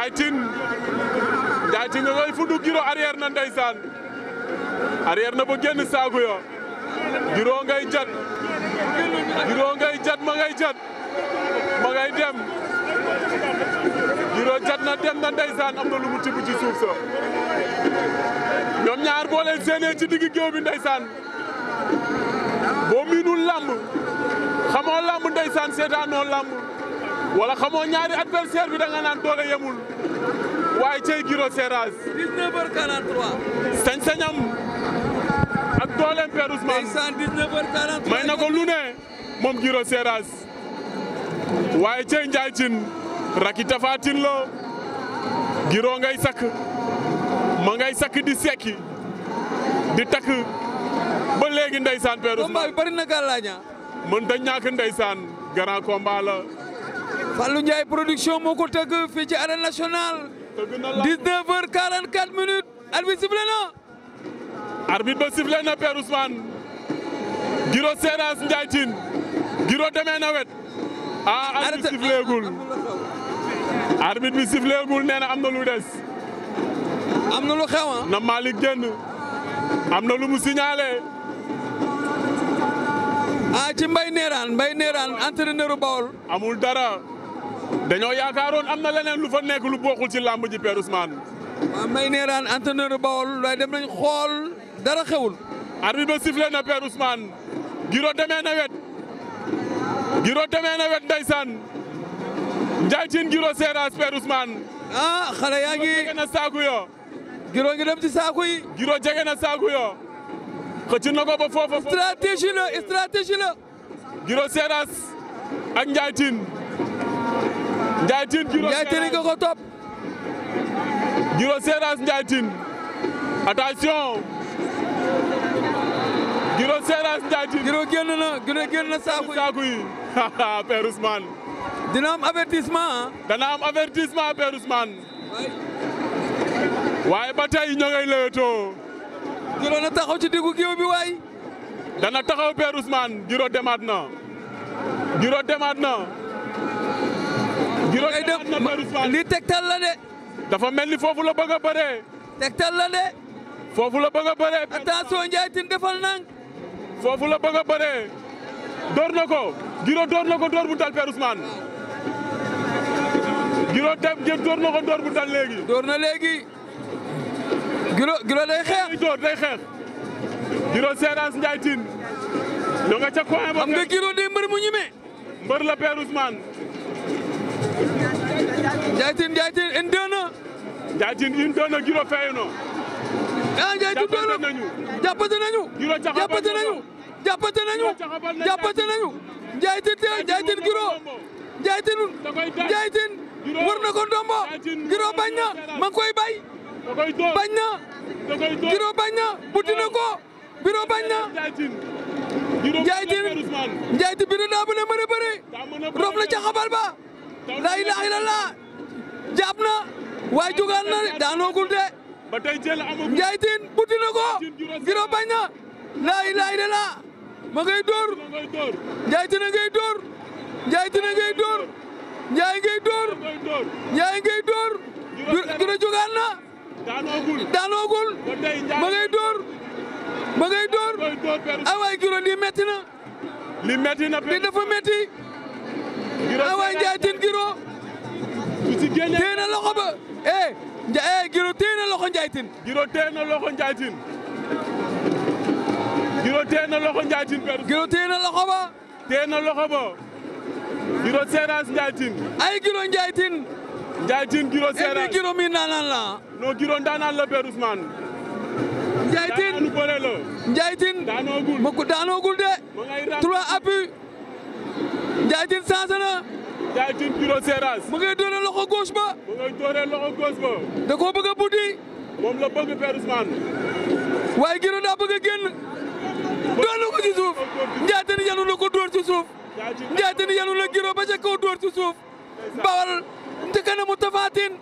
Ndiaye Tine nga ngay fundu Giro arrière na ndeysaan arrière na ba génn saaku yo Giro ngay jat ma ngay jat ma ngay dem Giro jat na dem na ndeysaan am na lu mu tibb ci suuf sa ñoom ñaar boo leen séenee ci digg géew bi ndeysaan boo miinul lamb xamoo lamb ndeysaan seetaanoo lamb wala xamoo ñaari adversaire bi da nga naan doole yemul waaye cey Giro Seras 19h43 sañ-sañam ak dooleem Père Ousmane ndeysaan 19h43 may na ko lu ne moom Giro Seras waaye cey Ndiaye Tine raki Tapha Tine la Giro ngay sakk ma ngay sakk di sekki di takk ba léegi ndeysaan Père Ousmane combat bi bari na gàllaaña mën da ñàkk ndeysaan grand combat la Fallou Ndiaye production moo ko tëgg fii ci arène nationale 19h44 minutes arbitre sifflé na arbitre ba sifflé na Père Ousmane Giro Seras Ndiaye Tine Giro demee na wet arbitre siffléegul arbitre bi siffléegul nee na am na lu des am na lu xew na Malick génn am na lu mu signalé ci Mbaye Nerane entraîneur Bawol amul dara dañoo yaakaaroon am na leneen lu fa nekk lu bokkul ci làmb ji Père Ousmane waaw Mbaye Nerane entraîneur Bawol waaye dem nañ xool dara xewul arbitre ba sifflé na Père Ousmane Giro demee na wet ndeysaan Ndiaye Tine Giro Seras Père Ousmane xale yaa ngi jege na saaku yo Giro ngi dem ci saaku yi Giro jege na saaku yo xëcc na ko ba foofa stratégie la Giro Seras ak Ndiaye Tine Giro Ndiaye Tine nga ko topp Giro Seras Ndiaye Tine attention Giro Seras Ndiaye Tine Giro génn na saaku yi Père Ousmane dina am avertissement dana am avertissement Père Ousmane waaye ba tey ñoo ngay lewetoo Giro na taxaw ci diggu géew bi waay dana taxaw Père Ousmane Giro demaat na Père Ousmane lii tegtal la de dafa mel ni foofu la bëgg a bëree tegtal la de foofu la bëgg a bëree attention Ndiaye Tine defal nang foofu la bëgg a bëree door na ko Giro door na ko door bu dal Père Ousmane Giro dem door na ko door bu dal léegi door na léegi Giro day xeex day xeex Giro Seras Ndiaye Tine ñoo nga ca coin ba xam nga Giro day mbër mu ñime mbër la Père Ousmane Ndiaye Tine indi na Ndiaye Tine indi na Giro feeyu na Ndiaye Tine doon na jàppante nañu Ndiaye Tine Giro war na ko ndombo Giro bañ na ma ngi koy bay bañ na Giro bañ na buddi na ko Giro bañ na Ndiaye Tine Biro daa mën a bëre rof na ca xabal ba la ilaha illallah jàpp na waaye jugaan na daanoogul de Ndiaye Tine buddi na ko Giro bañ na la ilaha illallah ma ngay door Ndiaye Tine ngay door Giro jugaan na daanoogul ma ngay door ay waay Giro lii metti na lii dafa metti ay waay Ndiaye Tine Giro téye na loxo ba Giro téye na loxo Ndiaye Tine Giro téye na loxo Ndiaye Tine Giro téye na loxo ba Giro Seras Ndiaye Tine ay Giro Ndiaye Tine Giro Seras Giro mi ndaanaan la non Giro ndaanaan la Père Ousmane Ndiaye Tine ma ko daanoogul de 3 appuis Ndiaye Tine changé na Giro Seras mu ngay doore loxo gauche ba da koo bëgg a buddi moom la bëgg Père Ousmane waaye Giro daa bëgg a génn doon na ko ci suuf Ndiaye Tine yanu na ko dóor ci suuf Ndiaye Tine yanu na Giro ba ca kaw dóor ci suuf Bawal te kanamu Tapha Tine